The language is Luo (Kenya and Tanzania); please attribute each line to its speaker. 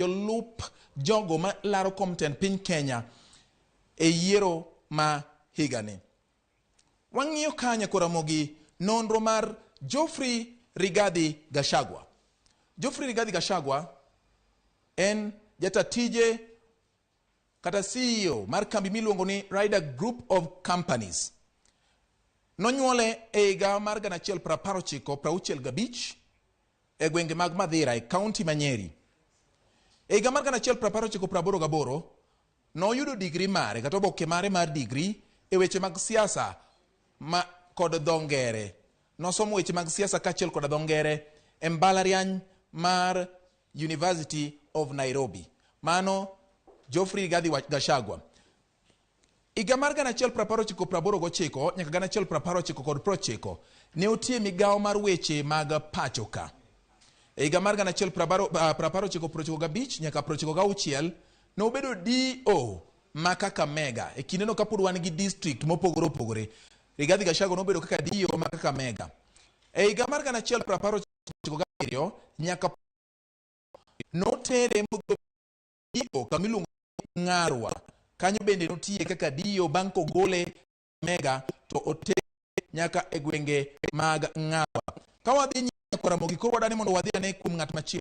Speaker 1: Jolup jogo ma laro kom tend piny Kenya e yiero ma higani. Wang'iyo ka Nyakoramogi nonro mar Geoffrey Rigathi Gachagua. Geoffrey Rigathi Gachagua en jata tije kata CEO mar kambi miluongo ni Rider Group of Companies. Nonyuole e higa mar 1965 e gwenge mag Mathira e kaunti ma Nyeri. E higa mar 1988 noyudo digri mare kata oboke mare mar digri e weche mag siasa ma kod dho ngere. Nosomo weche mag siasa kaachiel koda dho ngere e mbalariany mar University of Nairobi. Mano Geoffrey Rigathi Gachagua. Higa mar 1989 nyaka 1990 ne otiye migawo mar weche mag pachoka. E higa mar 1995 nyaka 96 nobedo DO ma Kakamega. E kindeno kapod wan gi district mopogore opogore. Rigathi Gachagua nobedo kaka DO ma Kakamega. E higa mar 1997 nyaka notere DO kama iluongo Ng'arwa. Kanyo bende notiye kaka DO bang' kogole Mega to otere nyaka e gwenge mag Ng'arwa. Ka wadhi nyime Ramogi, koro wadani mondo wadhi ane kuom ng'at machielo.